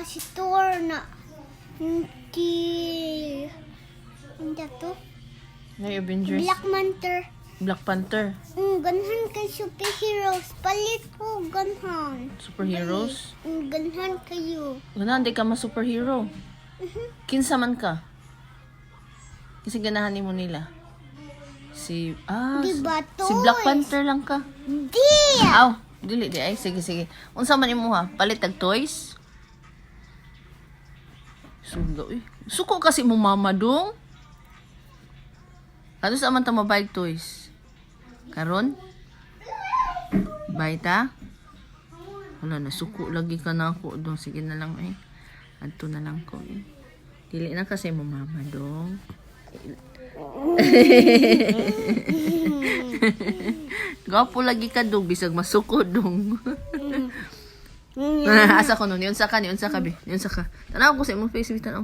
Si Thor na. Si ano to? May Avengers. Black Panther. Black Panther. Ganhan kay superheroes. Palit ko ganhan. Superheroes. Ganhan kayo. Ganahan di ka ma superhero. Kinsa man ka? Kasi ganahan nimo nila. Si Di ba, si Black toys? Panther lang ka. Di! Aw, dili di ay, sige sige. Unsa man imo ha? Palit tag toys? Suga uy. Suko kasi mo mama dong. Ano sa man ta mabay toys? Karon? Bay ta? Wala na, suko lagi ka na ako dong. Sige na lang eh. Adto na lang ko eh. Dili na kasi mo mama dong. Gwapo lagi ka dong, bisag masuko dong. Asa ko nun, yun sa ka, yun sa ka, be. Yun sa ka. Tanaw ko sa imong face, be, tanaw.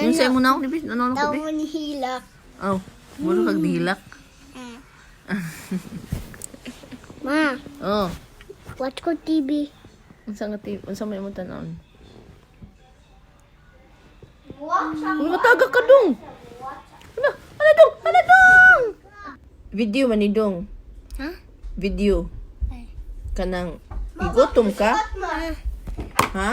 Yun sa imong naong, be. Tanaw ko, be. Tawon hilak. Oh, muro kag dihilak. Ma, Oh, watch ko TV. unsa nga ti, unsa may imong tanawon? Uy, mataga ka dong. Ano? Ano dong? Ano dong? Video man ni dong. Ha? Video. Ay. Kanang igutom ka? Ha?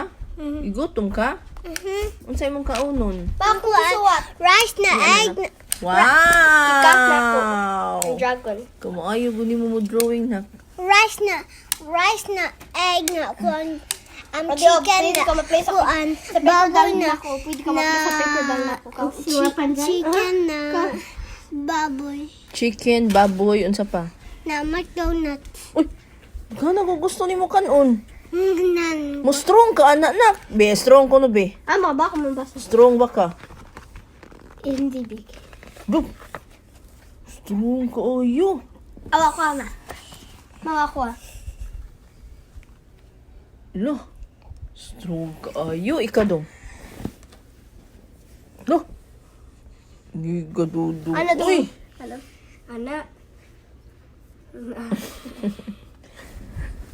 Igutom ka? Mhm. Unsa imong kaunon? Pakuan. Rice na egg. Wow! Dragon. Kumaayo guni mo mo drawing na. Rice na egg na kuan. Chicken Pwede na ka ma-play sa- kuan. sa paper Baboy doll na na ako. Pwede ka ma-play sa paper doll na ako. Chicken na baboy. Chicken, baboy, unsa pa? Na McDonald's. Uy, gana ko gusto nimo kanon. Nan. Mo strong ka anak nak. Be, strong ko no be. Ah, maba ko mabasa. Strong ba ka? Hindi big. Dup. Strong ka oyo. Awa ko, ama. Mawa ko, ah. Lo. Strong ka ayo ikaw dong. Lo. Giga dudu. Ano dong? Uy, Ano? Ana.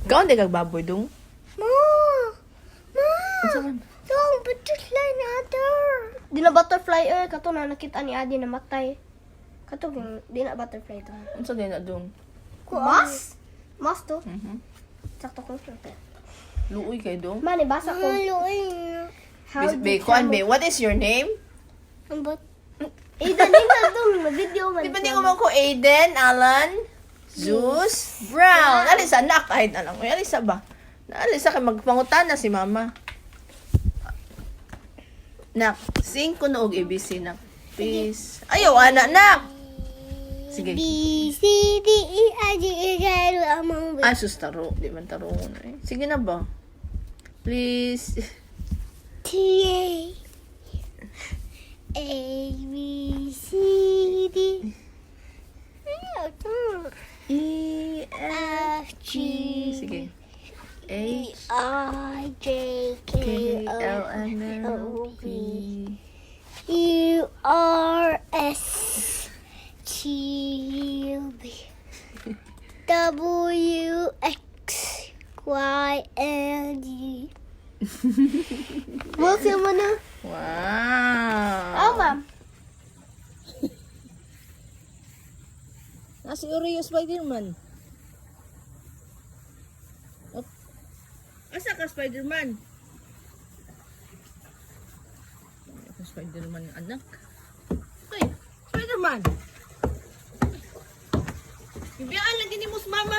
kaon di kag baboy dong. Ma. Ma. Unsa man? Dong, butterfly na other. Di na butterfly eh. Kato na nakita ni Adi na matay. Kato, di na butterfly to. Unsa din na dong? Mas? Mas to? Mhm. Sakto ko. Luoy kay dong. Mani, basa ko. Maluoy na. How Be, kuan be, what is your name? Ang bat. Aiden, Aiden, dong. Video man. Di ba di ko man ko Aiden, Alan, Zeus, Brown. Alisa, nak. Ay, alam ko. Alisa ba? Alisa kay magpangutan na si mama. Nak, sing ko na og ABC, nak. Peace. Ayaw, anak, nak. Sige. B, C, D, E, I, G, H, I, L, M, O, P. Ay, sus, taro. Di man taro na eh. Sige na ba? Please. T, A, A, B, C, D, Ayaw, ito. E, F, G, Sige. H, I, J, K, K, L, L, M, N, O, P. U, R, S, T, U, V, W, X, Y, and Z. Welcome mo na. Wow. Oh, ma'am. Nasa Oreo Spider-Man. Oh. Asa ka Spider-Man? Ay, ako Spider-Man ng anak. Ay, Spider-Man! Ibiyaan lang gini mo sa mama